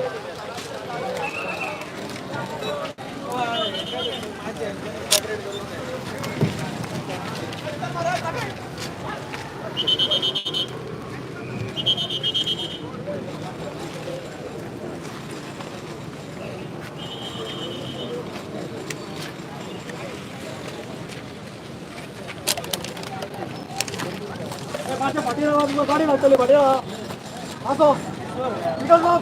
Speaker 7: मातशें फाटीं रावा, तुमकां गाडी लागतली. फाटीं रावा आसो विकास बाब,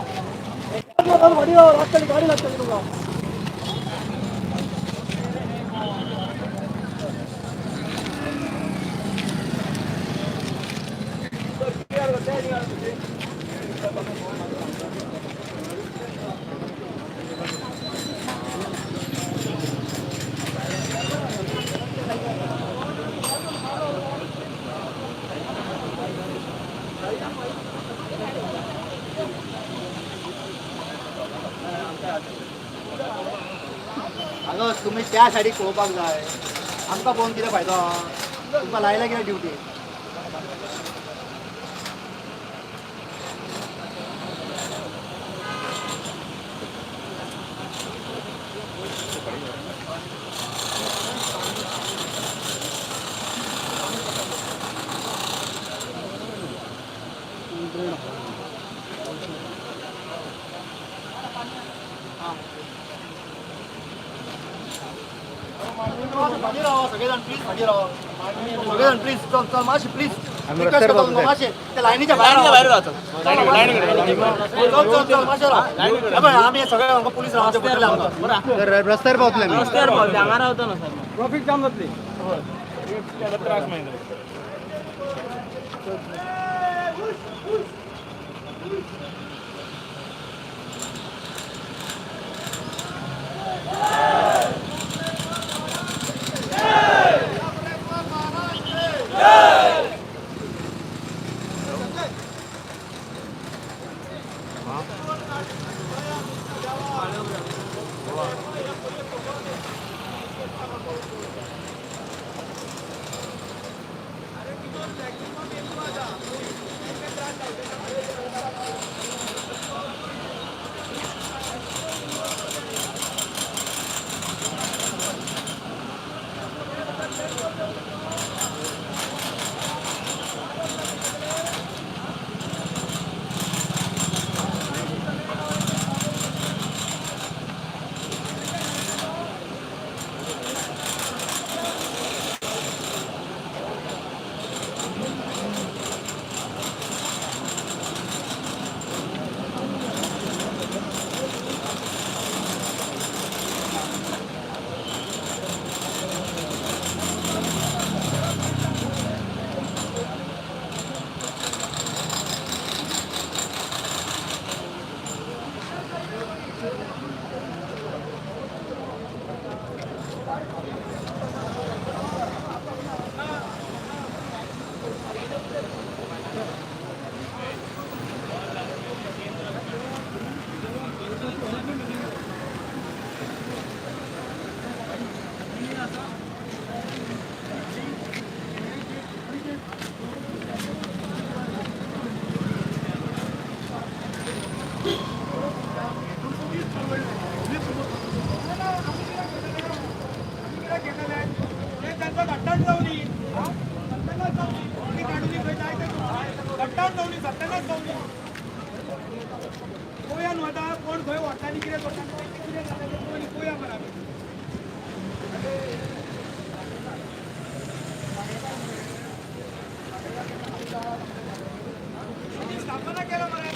Speaker 7: फाटीं रावा, लागतली गाडी लागतली तुमकां. आगो तुमी त्या सायडीक पळोवपाक जाय. आमकां पळोवन कितें फायदो? तुमकां लायला कितें ड्युटी? फाटीं रावा सगळे जाण, प्लीज फाटीं रावा सगळे जाण, प्लीज. चल चल मातशें प्लीज, रिक्वेस्ट करता तुमकां, मातशें त्या लायनीच्या भायर रावा. चल चल चल मातशें राव. हे पळय आमी सगळे आमकां पुलीस रावचे पडटले आमकां.
Speaker 8: रस्त्यार पावतले आमी.
Speaker 5: रस्त्यार पावतले, हांगा रावता ना सर.
Speaker 3: ट्रॉफिक जाम जातली.
Speaker 1: त्रास मागीर.
Speaker 4: जावनी, सत्यानाश जावनी. पळोवया न्हू आतां कोण खंय व्हरता आनी कितें करता, कितें जाता तें पळोवया मरे आमी. स्थापना केला मरे.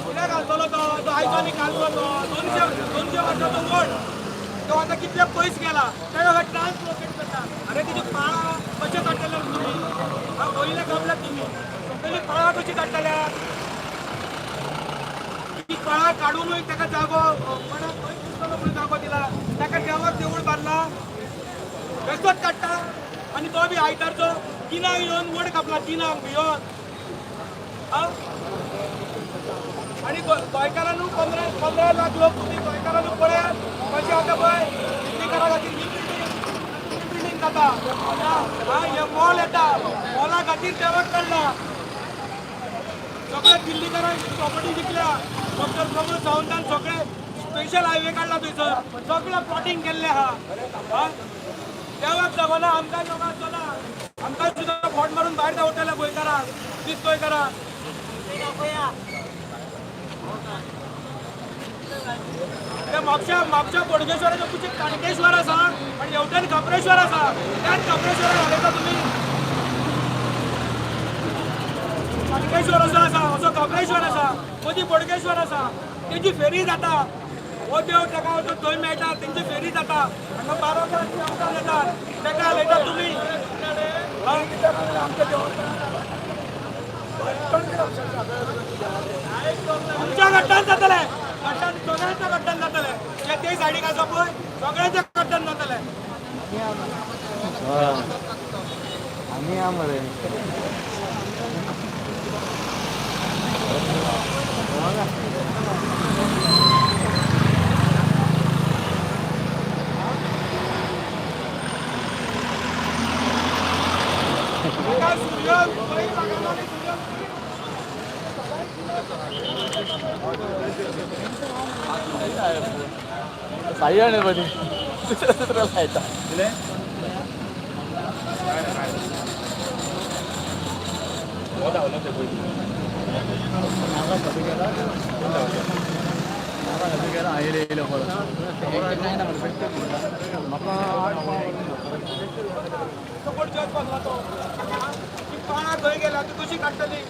Speaker 4: कित्याक घालतलो तो? तो आयचो आनी कालचो तो 200 वर्सांचो वड तो आतां कितले पयस गेला. तेका ट्रान्सलोकेट करता. अरे तेजी पाळां कशें काडटले तुमी? वयले गमल्यात तुमी, तेजी पाळां कशी काडटल्या? ती पाळां काडुनूय ताका जागो कोणाक खंय दिसतलो म्हणून जागो दिला. ताका देवाक देवूळ बांदला, बेसोच काडटा. आनी तो बी आयतारचो तिनांक येवन वड कापला, तिनांक भियोन. आनी गोंयकारांनू 15 लाख लोक तुमी गोंयकारांनू पळयात कशें आतां पळय दिल्लीकारां खातीर ही बिल्डींग जाता, हे मॉल येता, मॉला खातीर देवाक काडला. सगळे दिल्लीकारांक प्रॉपर्टी विकल्या. डॉक्टर प्रमोद सावंतान सगळे स्पेशल हायवे काडला थंयसर, सगळें प्लॉटींग केल्लें आहा. देवाक जागोना, आमकां जागो चला, आमकां सुद्दां फोट मारून भायर धांवतले गोंयकारांक, 20 गोंयकारांक. म्हापशा म्हापशा बोडगेश्वराच्या कुशीक काणकेश्वर आसा आनी हेवटेन खाप्रेश्वर आसा. त्याच खाप्रेश्वराक घालयता तुमी. काणकेश्वर असो आसा, असो खाप्रेश्वर आसा, मदीं बोडगेश्वर आसा. तेजी फेरी जाता. हो देव ताका थंय मेळटा, तेंची फेरी जाता. हांगा 12 वरांची अवतार येतात, ताका घालयता तुमी. तुमच्या गट्टान जातलें, गट्टान सगळ्यांच्या गट्टान जातलें. जे ते सायडीक आसा पळय सगळ्यांच्या गट्टान जातलें.
Speaker 6: आमी या मरे.
Speaker 4: कोण जज बसला तो ती पानां खंय गेला ती कशी काडटली?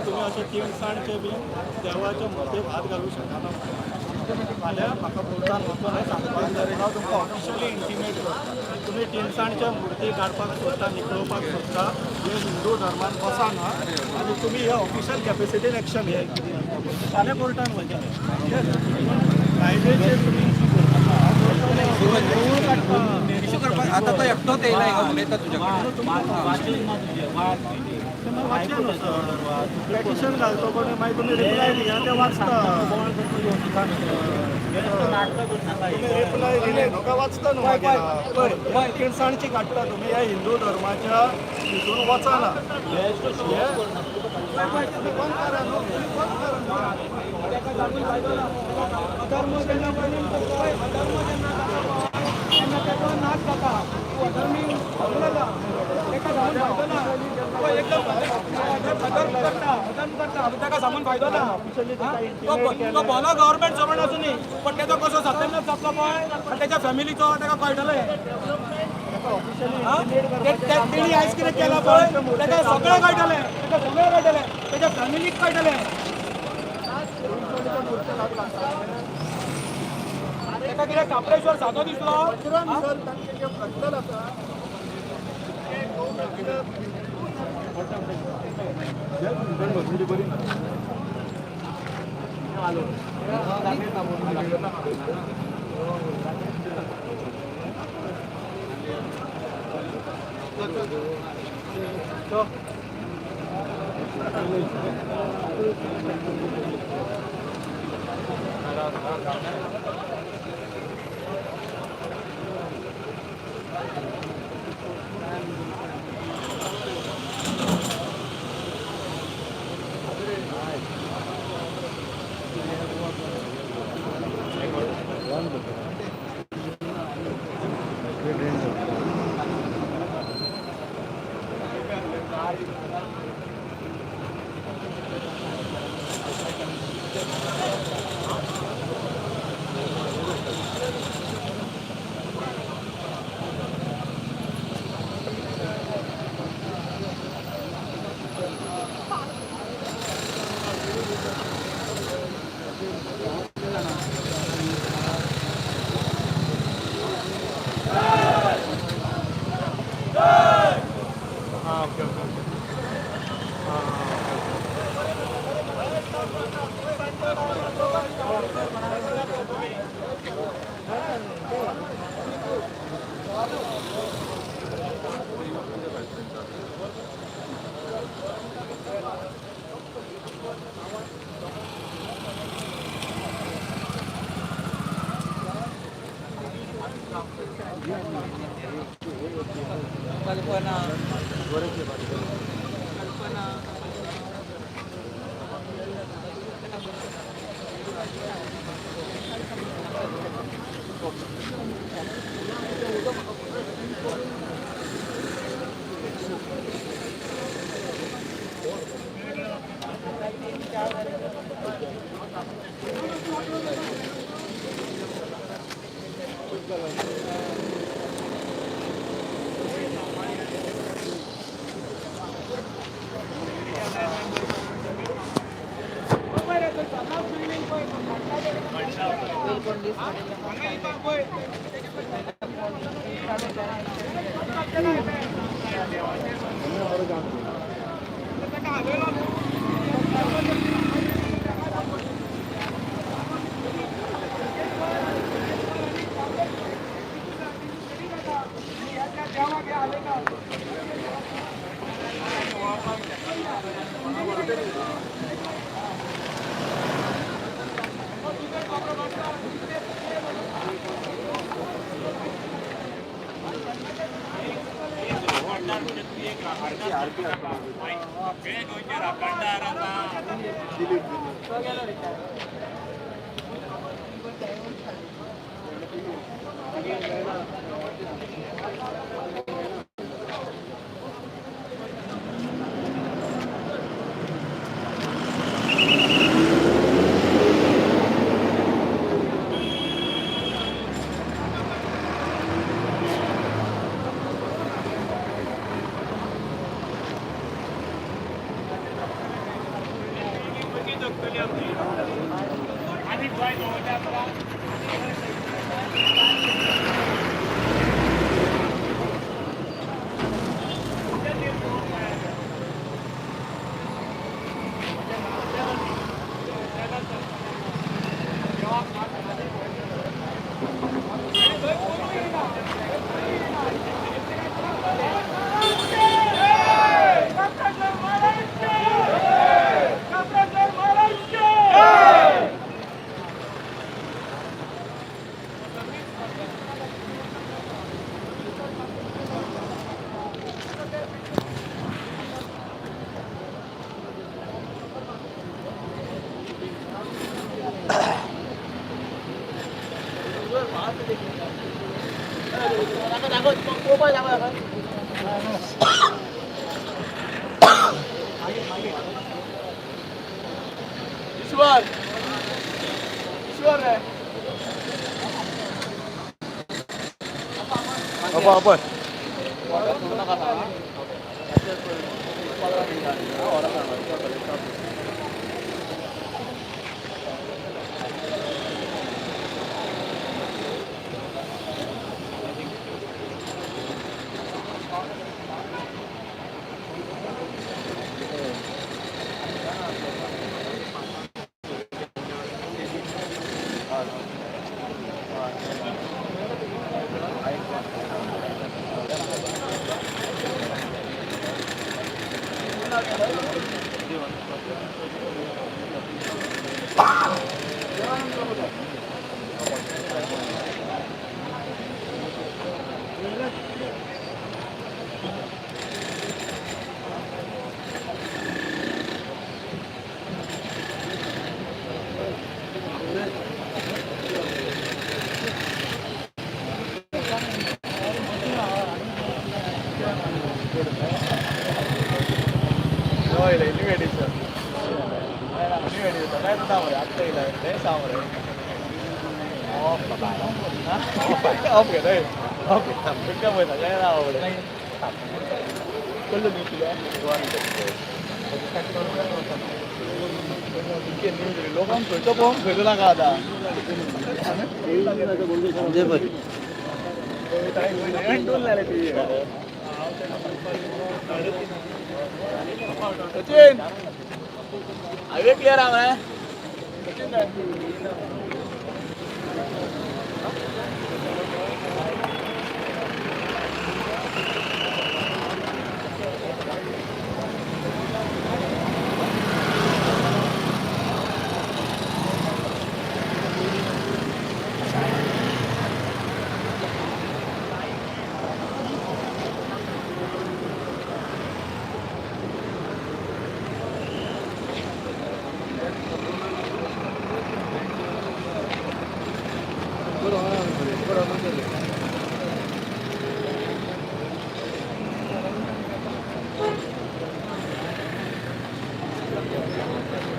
Speaker 2: तुमी अशें तिनसांजचे बी देवाच्या मुर्तेक हात घालूं शकना. फाल्यां म्हाका बोलतान वचून हें सांगपाक जाय. हांव तुमकां ऑफिशियली इंटिमेट करता. तुमी तिनसांजच्या मुर्ती काडपाक सोदता, निकळोवपाक सोदता, हे हिंदू धर्मान बसना आनी तुमी हे ऑफिशियल कॅपेसिटीन एक्शन घे. फाल्यां कोर्टान वचचें कायद्याचेर तुमी इशू करता.
Speaker 8: इशू करपाक आतां तो एकटोच येयला हिंगा उलयता तुज्या कडेन.
Speaker 2: पेटिशन घालतो पण मागीर तुमी रिप्लाय दिया ते वाचता. तुमी रिप्लाय दिले न्हू काय वाचता न्हू मागीर. तिनसांजची काडटा तुमी ह्या हिंदू धर्माच्या हितून वचना. बंद करा न्हू, बंद करा न्हू.
Speaker 4: अधर्म जेन्ना वर्णन करता, अधर्म जेन्ना जाता तेन्ना तेजो नाश जाता. अधर्मी जाता ताका सांगून फायदो ना. तो एकदम अधर्म करता, अधर्म करता, ताका सांगून फायदो ना. तो भलो गव्हर्मेंट सर्वंट आसूनी पण तेजो कसो सत्यानाश जातलो पळय आनी तेच्या फॅमिलीचो ताका कळटलें. तेणी आयज कितें केलां पळय ताका सगळें कळटलें, ताका सगळें कळटलें, तेच्या फॅमिलीक कळटलें. ताका कितें कापरेश्वर सादो दिसलो?
Speaker 5: कल्पना कल्पना.
Speaker 1: ईश्वर ईश्वर रे.
Speaker 2: आपण लोकांक खंयचो पळोवंक खंयचो नाका आतां. सचिन हायवे क्लियर आहा मरे. सचिन
Speaker 7: दिसता.